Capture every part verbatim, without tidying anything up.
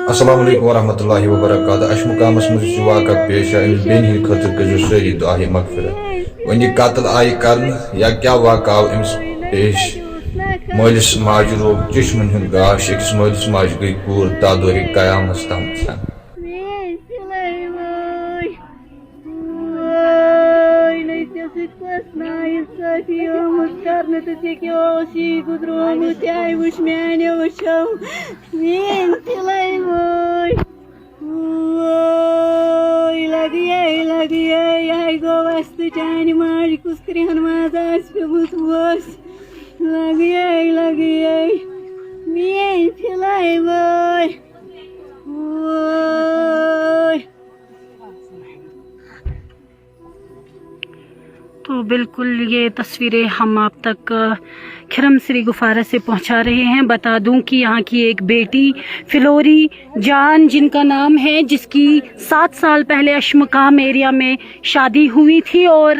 السلام علیکم ورحمۃ اللہ وبرکاتہ۔ اَسہِ مُقامَس منٛز یُس یہِ واقعہ پیش آو، أمِس بیٚنہِ ہِنٛدِ خٲطرٕ کٔرۍزیو سٲری دُعا، یہِ مغفرت۔ وۄنۍ یہِ قتل آیہِ کرنہٕ یا کیٛاہ واقعہ آو أمِس پیش؟ مٲلِس ماجہِ روو چشمن ہُنٛد گاش، أکِس مٲلِس ماجہِ گٔے کوٗر تادورِ قیامس تام۔ میٲنۍ سِلٲے وٲے۔ وٲے، نٔے ژےٚ سۭتۍ کۄس نااِنصٲفی آمٕژ کرنہٕ تہٕ ژےٚ کیٛاہ اوس یی گُزرومُت؟ تہِ آیہِ وٕچھ میانیو أچھو۔ میٲنۍ سِلٲے وٲے۔ وٲے، لگیے، لگیے، یہِ گوٚو اَسہِ تہٕ چانہِ ماجہِ کُس کرٛیٚہن منٛز آسہِ پیوٚمُت وۄس۔ لگیے، لگیے، میٲنۍ سِلٲے وٲے۔ وٲے۔ تو بالکل یہ تصویریں ہم آپ تک، آ، کھرم سری گفارہ سے پہنچا رہے ہیں۔ بتا دوں کہ یہاں کی ایک بیٹی فلوری جان جن کا نام ہے، جس کی سات سال پہلے اشمقام ایریا میں شادی ہوئی تھی، اور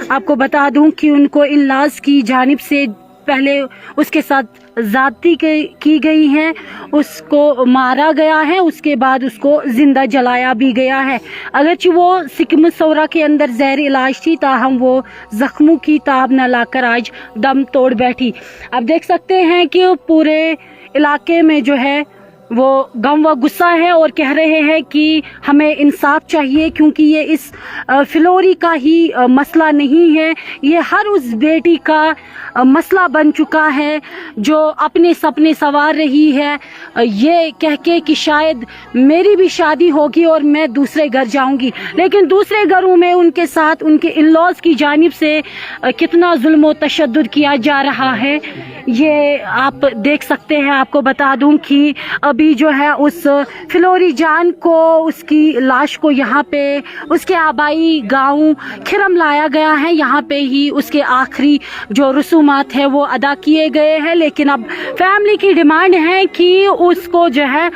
آپ کو بتا دوں کہ ان کو ان لاز کی جانب سے پہلے اس کے ساتھ زیادتی کی کی گئی ہے، اس کو مارا گیا ہے، اس کے بعد اس کو زندہ جلایا بھی گیا ہے۔ اگرچہ وہ سکم سورا کے اندر زیر علاج تھی، تاہم وہ زخموں کی تاب نہ لاکر آج دم توڑ بیٹھی۔ آپ دیکھ سکتے ہیں کہ پورے علاقے میں جو ہے وہ غم و غصہ ہے اور کہہ رہے ہیں کہ ہمیں انصاف چاہیے، کیونکہ یہ اس، آ، فلوری کا ہی، آ، مسئلہ نہیں ہے، یہ ہر اس بیٹی کا، آ، مسئلہ بن چکا ہے، جو اپنے سپنے سوار رہی ہے، آ، یہ کہہ کے کہ شاید میری بھی شادی ہوگی اور میں دوسرے گھر جاؤں گی، لیکن دوسرے گھروں میں ان کے ساتھ ان کے ان لاز کی جانب سے، آ، کتنا ظلم و تشدد کیا جا رہا ہے، یہ آپ دیکھ سکتے ہیں۔ آپ کو بتا دوں کہ ابھی جو ہے اس فلوری جان کو، اس کی لاش کو یہاں پہ اس کے آبائی گاؤں کھرم لایا گیا ہے۔ یہاں پہ ہی اس کے آخری جو رسومات ہے وہ ادا کیے گئے ہیں، لیکن اب فیملی کی ڈیمانڈ ہے کہ اس کو جو ہے،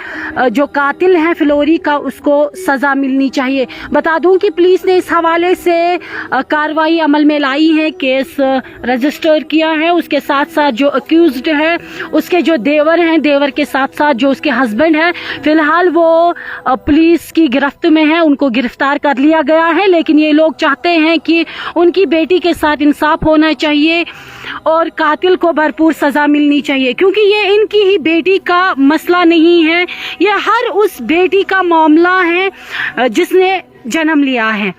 جو قاتل ہے فلوری کا، اس کو سزا ملنی چاہیے۔ بتا دوں کہ پولیس نے اس حوالے سے، آ، کاروائی عمل میں لائی ہے، کیس رجسٹر کیا ہے۔ اس کے ساتھ ساتھ جو اکیوزڈ ہے، اس کے جو دیور ہیں، دیور کے ساتھ ساتھ جو اس کے ہسبینڈ ہیں، فی الحال وہ، آ، پولیس کی گرفت میں ہے، ان کو گرفتار کر لیا گیا ہے۔ لیکن یہ لوگ چاہتے ہیں کہ ان کی بیٹی کے ساتھ انصاف ہونا چاہیے اور قاتل کو بھرپور سزا ملنی چاہیے، کیونکہ یہ ان کی ہی بیٹی کا مسئلہ نہیں ہے، یہ ہر اس بیٹی کا معاملہ ہے، آ، جس نے جنم لیا ہے۔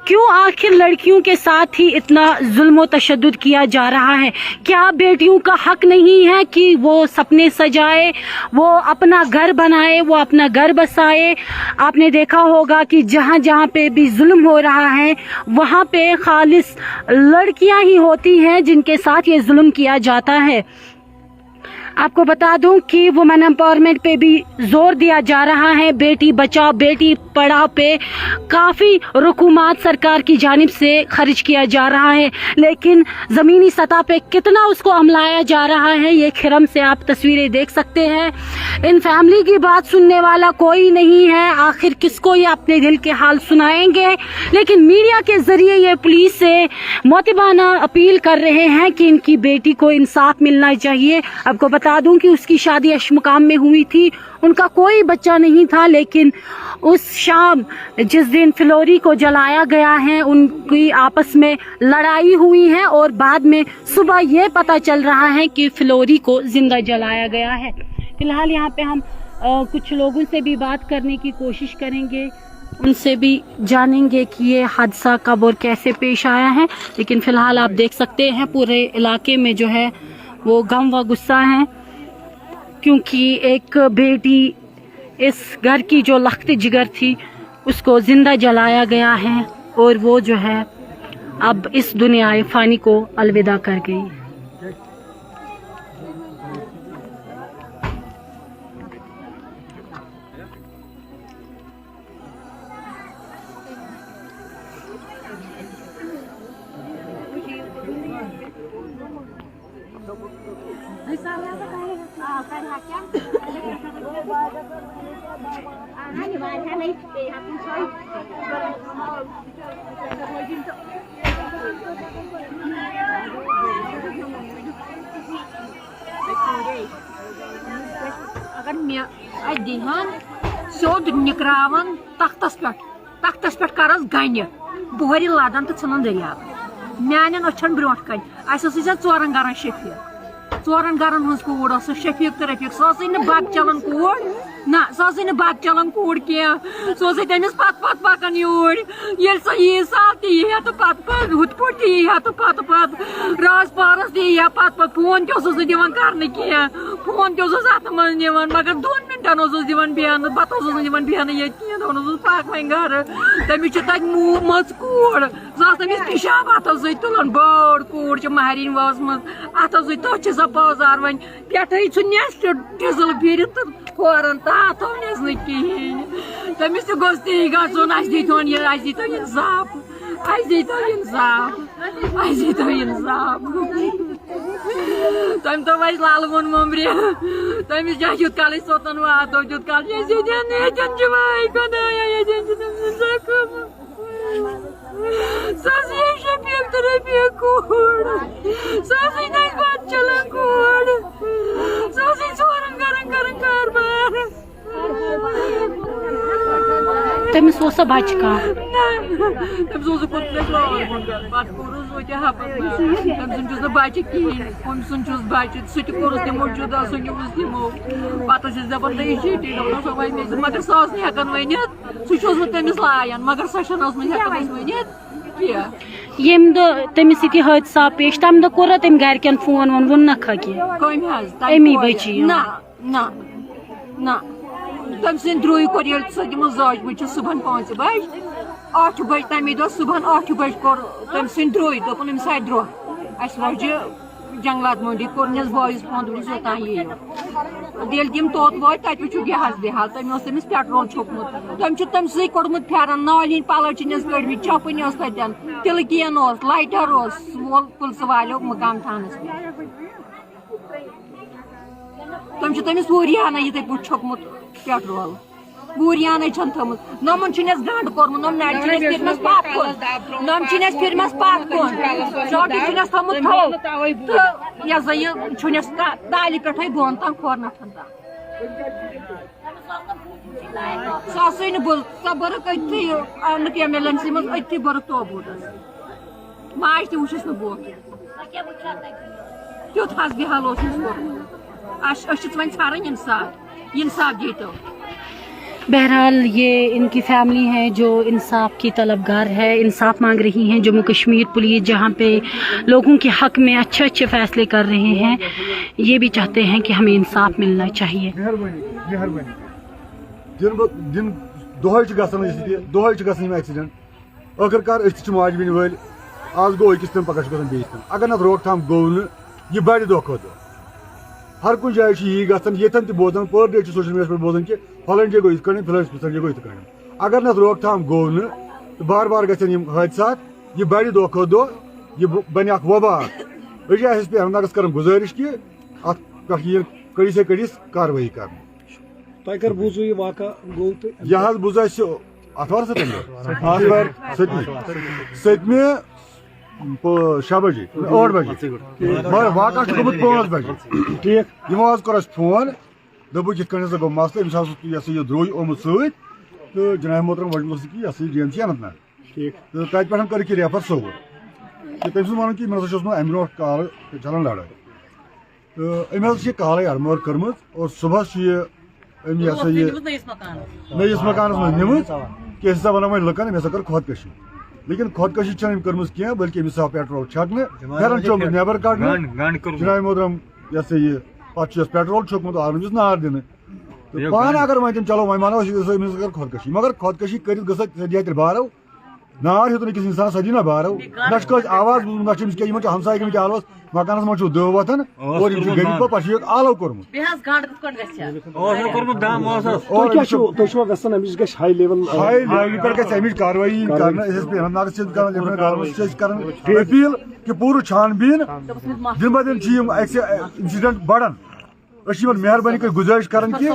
کیوں آخر لڑکیوں کے ساتھ ہی اتنا ظلم و تشدد کیا جا رہا ہے؟ کیا بیٹیوں کا حق نہیں ہے کہ وہ سپنے سجائے، وہ اپنا گھر بنائے، وہ اپنا گھر بسائے؟ آپ نے دیکھا ہوگا کہ جہاں جہاں پہ بھی ظلم ہو رہا ہے، وہاں پہ خالص لڑکیاں ہی ہوتی ہیں جن کے ساتھ یہ ظلم کیا جاتا ہے۔ آپ کو بتا دوں کہ وومن امپاورمنٹ پہ بھی زور دیا جا رہا ہے، بیٹی بچاؤ بیٹی پڑھاؤ پہ کافی رقومات سرکار کی جانب سے خرچ کیا جا رہا ہے، لیکن زمینی سطح پہ کتنا اس کو عملایا جا رہا ہے، یہ کھرم سے آپ تصویریں دیکھ سکتے ہیں۔ ان فیملی کی بات سننے والا کوئی نہیں ہے، آخر کس کو یہ اپنے دل کے حال سنائیں گے؟ لیکن میڈیا کے ذریعے یہ پولیس سے معتبانہ اپیل کر رہے ہیں کہ ان کی بیٹی کو انصاف ملنا چاہیے۔ آپ کو بتا دوں کہ اس کی شادی اشمقام میں ہوئی تھی، ان کا کوئی بچہ نہیں تھا، لیکن اس شام جس دن فلوری کو جلایا گیا ہے، ان کی آپس میں لڑائی ہوئی ہے اور بعد میں صبح یہ پتہ چل رہا ہے کہ فلوری کو زندہ جلایا گیا ہے۔ فی الحال یہاں پہ ہم، آ، کچھ لوگوں سے بھی بات کرنے کی کوشش کریں گے، ان سے بھی جانیں گے کہ یہ حادثہ کب اور کیسے پیش آیا ہے۔ لیکن فی الحال آپ دیکھ سکتے ہیں پورے علاقے میں جو ہے وہ غم و غصہ ہے، کیونکہ ایک بیٹی، اس گھر کی جو لخت جگر تھی، اس کو زندہ جلایا گیا ہے اور وہ جو ہے اب اس دنیا فانی کو الوداع کر گئی۔ اگر مےٚ اَتہِ دِیہِ ہن سیوٚد نِکراوان تختس پٮ۪ٹھ، تختس پٮ۪ٹھ کرس گنہِ، بۄہرِ لدان تہٕ ژھٕنان دٔریاو۔ میانٮ۪ن أچھن برونٛٹھ کنہِ۔ اسہِ اوسُے ژےٚ ژورن گرن شفیق، ژورن گرن ہٕنٛز کوٗر ٲس سۄ شفیق تہٕ رفیق۔ سۄ ٲسٕے نہٕ بتہٕ چلان کوٗر، نہ، سۄ ٲسٕے نہٕ بتہٕ چلان کوٗر کینٛہہ۔ سۄ ٲسٕے تٔمِس پتہٕ پتہٕ پکان یوٗرۍ۔ ییٚلہِ سۄ یی سال تہِ یی ہا تہٕ پتہٕ پتہٕ ہُتھ پٲٹھۍ تہِ یی ہا تہٕ پتہٕ پتہٕ رٲژ پہرس تہِ یی ہا پتہٕ پتہٕ۔ فون تہِ اوسُس نہٕ دِوان کرنہٕ کینٛہہ، فون تہِ اوسُس اتھٕ منٛز نِوان، مگر دۄن منٹن اوسُس دِوان بیہنہٕ، پتہٕ اوسُس نہٕ دِوان بیہنہٕ ییٚتہِ کینٛہہ، دپان اوسُس پکھ وۄنۍ گرٕ۔ تٔمِس چھِ تتہِ مو-، مٔژ کوٗر، سۄ ٲس تٔمِس پِشاب اتھس سۭتۍ تُلان، بٔڑ کوٗر چھِ مہرِنۍ وٲژمٕژ، اتھس سۭتۍ تٔتھۍ چھِ سۄ بازار وۄنۍ۔ پٮ۪ٹھَے چھُ نٮ۪س چھُ ڈِزٕل پھِرِتھ تہٕ کھورَن تہٕ اَتھو نٮ۪س نہٕ کِہیٖنۍ۔ تٔمِس تہِ گوٚژھ تی گژھُن، اَسہِ دیٖتون یہِ، اَسہِ دیٖتو اِنصاف، اَسہِ دیٖتو اِنصاف، اَسہِ دیٖتو اِنصاف۔ تٔمۍ تھوٚو اَسہِ لَلہٕ ووٚن مۄمرِ، تٔمِس جایہِ یُتھ کال أسۍ توٚتَن واتو، تیُتھ کال چھِ اَسہِ ییٚتٮ۪ن، ییٚتٮ۪ن چھِ وَے خۄدایا، ییٚتٮ۪ن چھِ تٔمۍ سٕنٛز زخم۔ سۄ ٲس یہِ شفیق تہٕ رفیق کوٗر۔ سۄ ٲس یہِ نَنہِ بَتہٕ چَلان کوٗر۔ سۄ ٲس یہِ ژورَن گَرَن کَران کاربار۔ تٔمِس اوس سا بَچہٕ کانٛہہ؟ نہ، تٔمِس اوس نہٕ کوٚرمُت اَسہِ لاگُن۔ پَتہٕ کوٚرُس وۄنۍ کیٛاہ ہا پَتہٕ۔ تٔمۍ سُنٛد چھُس نہٕ بَچہٕ کِہیٖنۍ۔ أمۍ سُنٛد چھُس بَچہٕ، سُہ تہِ کوٚرُس تِمو جُدا، سُہ نیوٗس تِمو۔ پَتہٕ ٲسۍ أسۍ دَپان، "تُہۍ چھِو ٹھیٖک؟" دَپان اوس، "اَوَے مےٚ چھُ"، مگر سۄ ٲس نہٕ ہٮ۪کان ؤنِتھ۔ سُہ چھُ اوسمُت تٔمِس لایان، مگر سۄ چھَنہٕ ٲسمٕژ ہٮ۪کان اَسہِ ؤنِتھ کینٛہہ۔ ییٚمہِ دۄہ تٔمِس یہِ تہِ حٲدثہ آو پیش، تَمہِ دۄہ کوٚرا تٔمۍ گَرِکٮ۪ن فون وون، ووٚن نہ کھا کینٛہہ؟ کٔمۍ حظ؟ تَمہِ اَمی کورِ؟ بٔچی یوت۔ نہ، نہ، نہ۔ تٔمۍ سٕنٛدِ درٛوے کوٚر ییٚلہِ سۄ تِمو زاجمٕژ چھِ صُبحن پانٛژِ بجہِ، ٲٹھِ بجہِ، تَمے دۄہ صُبحن ٲٹھِ بجہِ کوٚر تٔمۍ سٕنٛدِ درٛوے، دوٚپُن، "أمِس آے درٛوہ، اَسہِ وۄجہِ جنگلات منڈی کوٚر نس بٲیِس فون، دوٚپُس، "یوٚتام یِیِو۔" ییٚلہِ تِم توٚت وٲتۍ، تَتہِ وٕچھُکھ یہِ حظ، بے حال، تٔمۍ اوس تٔمِس پیٹرول چھوٚکمُت۔ تٔمۍ چھُ تٔمۍ سٕے کوٚڑمُت پھٮ۪رن، نٲلۍ ہٕنٛدۍ پَلو چھِنس کٔڑمٕتۍ، چَپٕنۍ ٲس تَتٮ۪ن، تِلہٕ کین اوس، لایٹر اوس، سُہ وول پُلسہٕ والیو مُقام تھانَس پٮ۪ٹھ۔ تٔمۍ چھُ تٔمِس وُریانہ یِتھَے پٲٹھۍ چھوٚکمُت پیٹرول۔ وُریانَے چھَن تھٲومٕژ۔ نۄمَن چھُنَس گنٛڈ کوٚرمُت، نۄم نَرِ چھِنَس پھِرمَس پَتھ کُن۔ نۄم چھِنَس پھِرمَس پَتھ کُن۔ چوٹی چھُنَس تھوٚمُت تھوٚو۔ تہٕ یہِ ہسا یہِ چھُنَس تا-، تالہِ پٮ۪ٹھَے بۄن تام کھورنَتھَن تام۔ سُہ ہسا نہٕ بہٕ، سۄ بٔرٕکھ أتھی، آو نہٕ کینٛہہ ایمبولینسہِ منٛز، أتھی بٔرٕکھ توبوٗدَس۔ ماجہِ تہِ وٕچھِس نہٕ بہٕ۔ تیُتھ حظ بے حال اوس أمِس کوٚرمُت۔ اَسہِ، أسۍ چھِ وۄنۍ ژھانٛڈان اِنصاف، اِنصاف دیٖتو۔ بہرحال، یہ ان کی فیملی ہے جو انصاف کی طلبگار ہے، انصاف مانگ رہی ہیں۔ جموں کشمیر پولیس جہاں پہ لوگوں کے حق میں اچھے اچھے فیصلے کر رہے ہیں، یہ بھی چاہتے ہیں کہ ہمیں انصاف ملنا چاہیے۔ مہربٲنی، مہربٲنی۔ دِن بہٕ، دِن، دۄہے چھِ گژھان أسۍ ییٚتہِ، دۄہے چھِ گژھان یِم ایکسیڈنٹ۔ ٲخٕر کار أسۍ تہِ چھِ ماجہِ بیٚنہِ وٲلۍ۔ آز گوٚو أکِس تام، پگاہ چھُ گژھان بیٚیِس تام۔ اگر نہٕ اَتھ روک تھام گوٚو نہٕ، یہِ بَڑِ دۄہ کھۄتہٕ دۄہ۔ ہر کُنہِ جایہِ چھُ یی گژھان، ییٚتٮ۪ن تہِ بوزان، per day چھُ سوشل میٖڈیاہَس پٮ۪ٹھ بوزان کہِ فلٲنۍ جایہِ گوٚو یِتھ کٔنۍ، فلٲنۍ جایہِ گوٚو یِتھ کٔنۍ۔ اگر نہٕ اَتھ روک تھام گوٚو نہٕ، تہٕ بار بار گژھن یِم حٲدثات، یہِ بَڑِ دۄہ کھۄتہٕ دۄہ، یہِ ب-، بَنہِ اکھ وبا اکھ۔ أسۍ چھِ ایس ایس پی احمد نگرس کران گُزٲرِش کہِ اَتھ پٮ۪ٹھ یِیِن کٔڑۍ سے کٔڑِس کاروٲیی کرنہٕ۔ تۄہہِ کر بوٗزوٕ یہِ واقعہ گوٚو تہٕ؟ یہِ حظ بوٗز اَسہِ آتھوار سۭتۍ۔ آتھوار سٔتمہِ۔ سٔتمہِ، پٲ-، شےٚ بجے، ٲٹھ بجے۔ مگر واقعہ چھُ گوٚمُت پانٛژھ بجے۔ ٹھیٖک۔ یِمو حظ کوٚر اَسہِ فون، دوٚپُکھ، "یِتھ کٔنۍ ہسا گوٚو مسلہٕ، أمِس ہسا اوس یہِ ہسا یہِ درٛوے آمُت سۭتۍ، تہٕ جناب محترم وۄنۍ اوس یہِ کہِ یہِ ہسا یہِ D M C Anant Nag." ٹھیٖک۔ تہٕ تَتہِ پٮ۪ٹھ کٔرٕکھ یہِ ریفر سوٚوُر۔ تہٕ تٔمۍ سُنٛد وَنُن کہِ مےٚ ہسا چھُ اوسمُت اَمہِ برونٛٹھ کالہٕ چلان لڑٲے۔ تہٕ أمۍ حظ چھِ یہِ کالَے آرمور کٔرمٕژ اور صُبحَس چھُ یہِ أمۍ یہِ ہسا یہِ نٔیِس مکانَس منٛز نِمٕژ کہِ أسۍ ہسا وَنو وۄنۍ لُکَن أمۍ ہسا کٔر خۄدکٔشی۔ لیکن خۄدکٔشی چھَنہٕ أمۍ کٔرمٕژ کینٛہہ، بلکہِ أمِس آو پیٹرول چھَکنہٕ، پھٮ۪رَن چھُ آمُت نٮ۪بر کَڑنہٕ۔ گنٛڈ، گنٛڈ کوٚرمُت۔ جناب محترم، یہِ ہسا یہِ، پَتہٕ چھُ یَس پیٹرول چھوٚکمُت، آو نہٕ أمِس نار دِنہٕ۔ تہٕ یہِ پانہٕ گنٛڈ۔ اگر وۄنۍ تِم چلو وۄنۍ وَنو أسۍ، أسۍ أمِس اگر خۄدکٔشی، مگر خۄدکٔشی کٔرِتھ گٔژھ سیٚدِ ہَتہِ بارو۔ نار ہیوٚتُن أکِس اِنسانَس سیٚدِ نہ بارو، نہ چھُ کٲنٛسہِ آواز بوٗزمُت، نہ چھُ أمِس کینٛہہ، یِمَن چھُ ہمسایہِ گٔمٕتۍ آلوَس، مکانَس منٛز چھُ دٔہ وۄتھان، اوس اورٕ یِم چھِ کوٚرمُت غریٖب دم۔ پَتہٕ پَتہٕ چھُ یہِ آلو کوٚرمُت۔ بیٚیہِ حظ گنٛڈ کِتھ کٔنۍ گژھِ ہا؟ اوس نہٕ کوٚرمُت دم، اوس حظ۔ تُہۍ کیٛاہ چھِو، تُہۍ چھِوا یژھان أمِس گژھِ ہاے لیول، آ، ہاے لیولہِ پٮ۪ٹھ گژھِ اَمِچ کاروٲیی کاروٲیی۔ کَرنہٕ، أسۍ ٲسۍ بیٚہوان نارَس سۭتۍ کَران، لیفٹیننٹ گورنرَس سۭتۍ چھِ أسۍ کَران اپیٖل کہِ پوٗرٕ چھان بیٖن، دِن بہ دِن چھِ یِم اَکہِ اِنسیڈنٹ بڑان۔ أسۍ چھِ یِمن مہربٲنی کٔرِتھ گُزٲرِش کران کہِ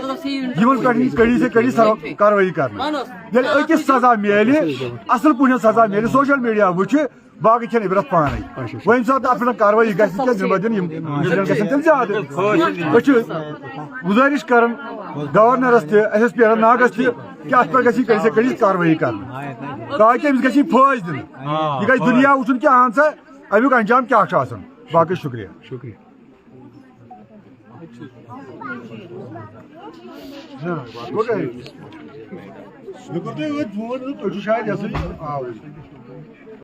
یِمن پٮ۪ٹھ یی کڑی سے کڑی سر-، کاروٲیی کرنہٕ۔ ییٚلہِ أکِس سزا میلہِ، اصل پٲٹھۍ سزا میلہِ، سوشل میڈیا وٕچھِ، باقٕے کھٮ۪ن عبرت پانے۔ وۄنۍ ییٚمہِ ساتہٕ اتھ پٮ۪ٹھ کاروٲیی گژھِ، تیٚلہِ دِنہٕ بہٕ دِنہٕ یِم اِنسیڈنٹ گژھن تیٚلہِ زیادٕ۔ أسۍ چھِ گُزٲرِش کران گورنرس تہِ، ایس ایس پی اننت ناگس تہِ، کہِ اتھ پٮ۪ٹھ گژھِ یہِ کٔرِتھ کٔرِتھ کاروٲیی کرنہٕ، تاکہِ أمِس گژھِ یہِ فٲضۍ دِنہٕ۔ یہِ گژھِ دُنیا وٕچھُن کہِ اہن سا امیُک انجام کیٛاہ چھُ آسان۔ باقٕے شُکریہ۔ شُکریہ۔ مےٚ کوٚر تۄہہِ أتھۍ فون، تُہۍ چھِو شاید یَژھان آوٕرۍ۔